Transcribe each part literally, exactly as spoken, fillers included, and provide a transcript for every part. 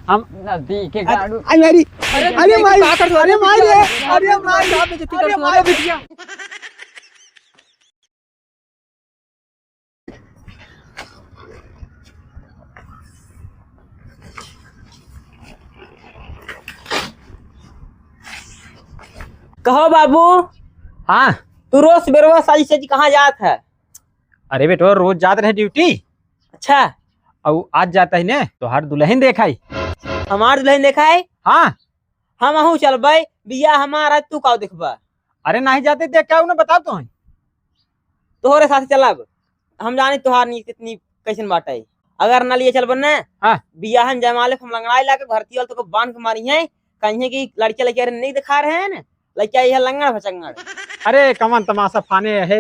हम नदी के अरे, गाड़ू। अरे मारी, अरे अरे मारी, का कर दो? अरे मारी, अरे मारी, का बेइज्जती कर अरे दो? मारी। अरे बिटिया। कहो बाबू। हाँ। तू रोज सुबेरवा साजी साजी कहाँ जात है? अरे बेटवा, रोज जात रहे ड्यूटी। अच्छा। अउ आज जात ही ने, तोहार दुलहिन देखाई। हमार दुलहिन देखाई? हाँ। हम अहू चलबै, बियाह हमार आज, तू काउ देखबा? अरे नाहीं जाते, देख के आउ ना, बताओ तो हैं। तोहरे साथ चलब, हम जानी तोहार नीयत कितनी कैसन बाटे। अगर ना लिए चलबन ना, हाँ। बियाहन जयमाले हम लंगड़ाई लाके भर्ती वाले तोको बांध के मारिहैं, कहिहैं कि लड़किया लड़किया नहीं दिखा रहे हैं ना, लड़किया यह लंगड़ भचंगड़। अरे कमन तमाशा फाने है।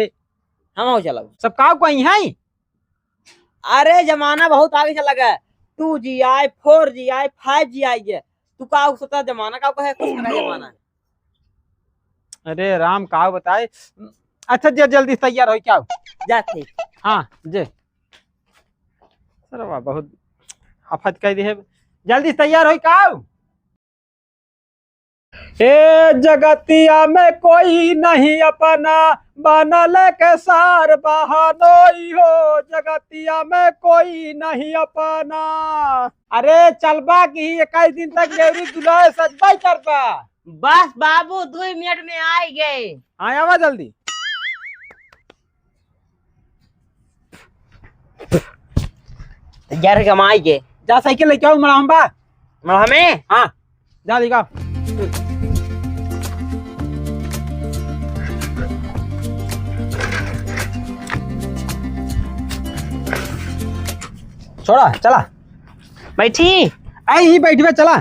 हम हो चलब। सब काउ कहिहैं? अरे जमाना बहुत आगे चला गया, टू जी आए, फोर जी आए, फाइव जी आई है। तू का सोचा जमाना का कहे, कुछ ना जमाना। अरे राम, का बताए। अच्छा, जे जल्दी से तैयार होई क्या? जा ठीक। हाँ, जे। सरवा बहुत आफत कह दी है। जल्दी से तैयार होई का? ए जगतिया में कोई नहीं अपना, बनल के सार बहानोई हो, जगतिया में कोई नहीं अपना। अरे चलबा कि इक्कीस दिन तक देवरी दुल्हा सजबा ही करबा। बस बाबू, दो मिनट में आइ गए। हाँ, आवा जल्दी। तैयार है कमाई के। जा साइकिल लेके आओ, मड़ाहम बा। मड़ाहमे? हाँ, जा लेके आओ। छोड़ा, चला। बैठी। आई ही बैठबे, चला।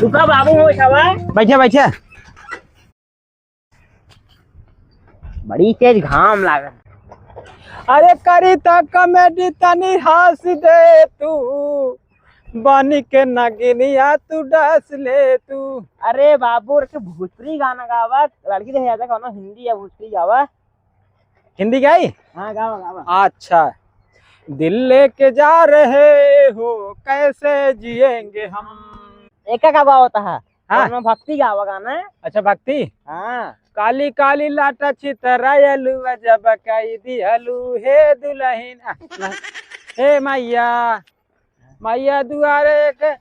रुका बाबू, हो जावा। बैठे, बैठे। बड़ी तेज घाम लागत। अरे करी त कॉमेडी तनी हंस दे तू, बनी के नगिनिया तू डस ले तू। अरे बाबू, रे भोजपुरी गाना गावा, लड़की देखे जाता कौनो हिंदी या भोजपुरी गावा। हिंदी गाई? हाँ, गावा, गावा। अच्छा। दिल लेके जा रहे हो, कैसे जिएंगे हम। एका का गावत है? हाँ। ओमे भक्ति गावा गाना। अच्छा, भक्ति? हाँ। काली काली लाटा छितरायलू, जब कई दिहलू, हे दुलहिन, आ, ना। हे मैया, मैया दुआरे एक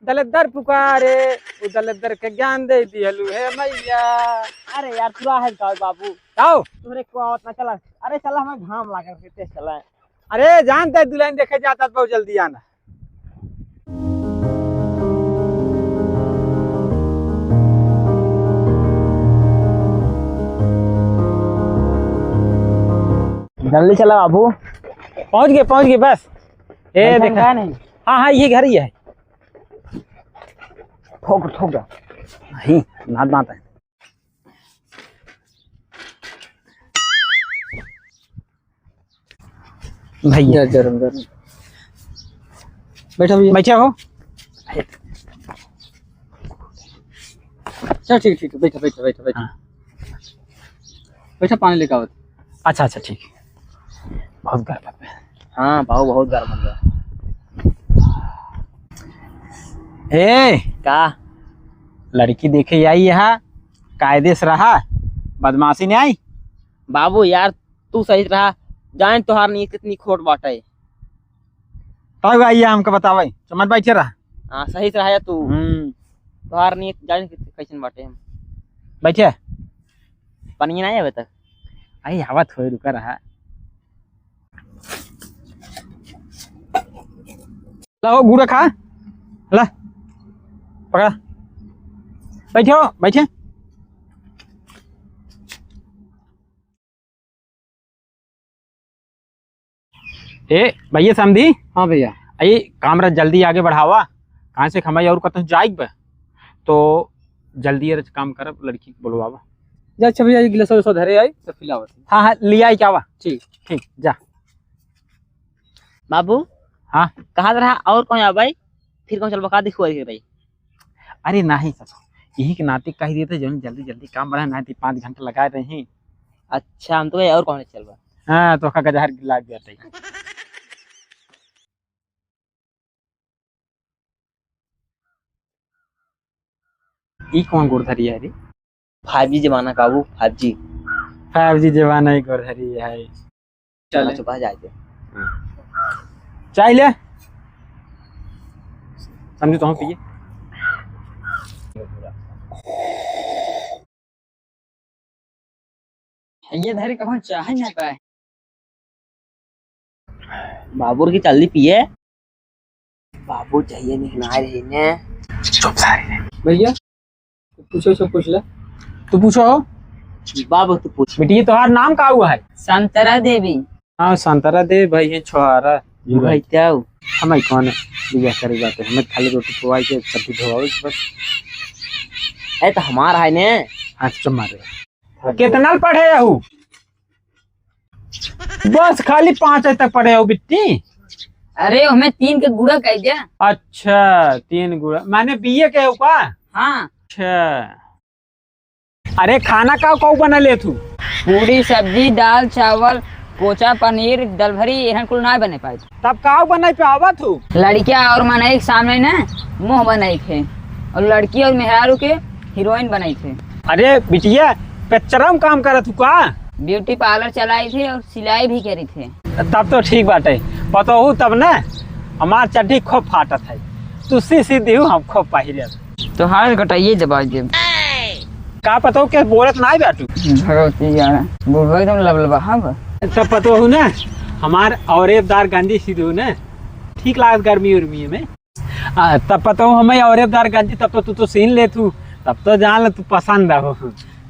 दलिद्दर पुकारे, उ दलिद्दर के ज्ञान दे दिहलू, हे मैया। अरे यार, तू रहा है का बाबू? आओ। तोहरे को आवत ना, चला। अरे चला, हमें घाम लागत है, तेज चला। अरे जानते दुलहिन देखे जाता बहुत जल्दी आना। जल्दी चला बाबू। पहुंच गए, पहुंच गए, बस। ए, देखा। नहीं? हाँ, हाँ, ये घर ही है। ठोक, ठोक। नहीं, नाद, नाद है। भैया। गरम, गरम, गरम। बैठा भैया। बैठा हो। चल, ठीक, ठीक, बैठा, बैठा, बैठा, बैठा। हाँ। बैठा, पानी लेके आओ। अच्छा, अच्छा, ठीक। बहुत गर्म है। हाँ, भाव बहुत गर्म हो गया। ए, का? लड़की देखे आई यहाँ, कायदे से रहा, बदमाशी नहीं आई। बाबू यार, तू सही रहा, जान तोहार नीयत कितनी खोट बाटे। तब आइए हमको बतावे, समझ बैठे रहा। हाँ, सही से रहा तू। हम्म। तोहार नीयत जान कैसन बाटे हम। बैठे। पानी ना आवे तक। आई आवा थोड़ी रुका रहा। ला हो, गुड़ा खा। ला। पकड़ा। बैठो, बैठे। ए, भैया समधी। हाँ भैया। ए, काम रहा जल्दी आगे बढ़ावा। कहाँ से कमाई और कतहु जाइक बा? तो जल्दी यार काम करब, लड़की के बोलवावा। जा अच्छा भैया, ये गिलास और धरे आई, सब पिलावत। हाँ, हाँ, लिया आई क्या बा? ठीक। ठीक, जा। बाबू। हाँ। कहा रहा और कौन आ भाई? फिर कौन चलबा का दिखुआ के भाई? अरे नहीं ससुर, यही के नाते कह देते जौन जल्दी जल्दी काम बढ़ा, नहीं तो पाँच घंटा लगा रहे हैं। अच्छा, हम तो कहे और कौन चलबा? हाँ, तो का गजहर लाग गया था। ई कौन गोड़ धरी है रे? फाइव जी जमाना का वो, फाइव जी। फाइव जी जमाना ही गोड़ धरी है। चल। चुपा जाए दे। चाय ले। समझू तो हम पिए। ये धरी कहूँ चाहे नहीं पाए। बाबुर की चल्ली पिए। बाबू चाहिए नहीं ना रहे ने। चुप सारे ने। भैया, पूछो, सब पूछ ले। तू पूछो हो। बाबू, तू पूछ। बेटी, ये तोहार नाम का हुआ है? संतरा देवी। हाँ, संतरा देवी भाई है, छोहारा। भाई, क्या हो? हमें कौन बियाह करे जाते हैं? हमें खाली रोटी खवाई के सब्जी धोवावे के बस। ए, तो हमार है ने। हाँ, चुप मारे। कितना पढ़े हूँ? बस खाली पाँच तक पढ़े हो बिट्टी? अरे, हमें तीन के गुड़ा कह दिया। अच्छा, तीन गुड़ा, माने बीए के हो का? हाँ। अच्छा। अरे, खाना का काऊ बना लेत हू? पूरी, सब्जी, दाल, चावल, कोचा, पनीर, दलभरी, एहन कुल ना बने पाए। तब काऊ बनाई पे आवत हू? लड़किया और मनई के सामने ना मुंह बनाई थे, और लड़की और मेहरारू के हीरोइन बनाई थे। अरे बिटिया, पिक्चर में काम करत हू का? ब्यूटी पार्लर चलाई थे और सिलाई भी करी थे। तब तो ठीक बाटे, पतोहू तब ना हमार चड्ढी खूब फाटत है, तू सी सी दिहू, हम खूब पहिरे। तो हाल कटाइए दबा दे। का पतोहू के बोलत ना बाटू? भगवती यार, बुढ़वा एकदम लबलबा, हाँ बा। तब पतोहू ना हमार औरेबदार गंजी सी दिहू ना, ठीक लागत गर्मी उर्मी में। आ, तब पतोहू हमें औरेबदार गंजी, तब तो तू तो सीन लेत हू, तब तो जान ले तू पसंद हो,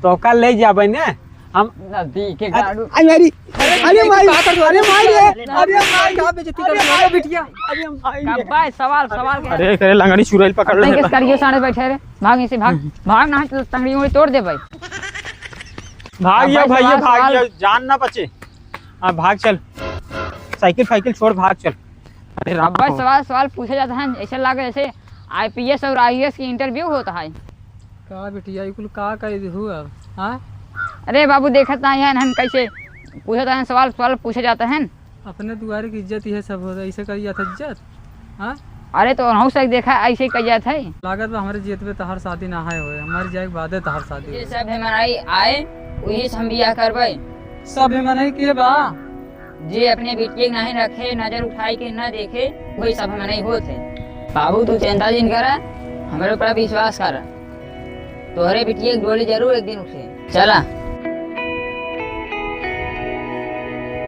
तो ओकर ले जाबे ना हम। नदी के अरे, गाड़ू। अरे मारी, अरे मारी, अरे मारी रे, अरे मारी। का बेइज्जती कर रहा है बिटिया? अरे मारी रे। का भाई, सवाल, सवाल क्या? अरे, करे लंगड़ी चुड़ैल पकड़ ले। नहीं, किस करियो साढ़े बैठे रे, भाग इसे, भाग, भाग ना तो टंगड़ी उंगड़ी तोड़ दे भाई। भाग अब या भाई, भैया, सवाल, भाग सवाल। या, जान ना बचे। हाँ, भाग चल, साइकिल फाइकिल छोड़, भाग चल। अरे राम अब भाई हो। सवाल, सवाल पूछे जाता है, ऐसे लागे जैसे आईपीएस और आईएएस की इंटरव्यू होता है। का बिटिया, ई कुल का कह हुआ? हाँ? अरे बाबू, देखत ना है हम कैसे पूछत हैं सवाल, सवाल पूछे जाते हैं। अपने दुआरे की इज्जत यह सब होता है, ऐसे करी जात है इज्जत? हाँ? अरे तो ओनहू से देखा, ऐसे ही कही जात है। लागत बा हमरे जियत में तहार शादी ना है होए, हमारे जाए के बादे तहार शादी जे होए। सब मनई आए, वही से हम बियाह करबै। सब मनई के बा? जे अपने बिटिया के नाहीं रखे, नजर उठाई के ना देखे, वही सब मनई होत है। बाबू, तू चिंता जिन करा, हमरे ऊपर विश्वास करा। तोहरे बिटिया के डोली जरूर एक दिन उठे। चला।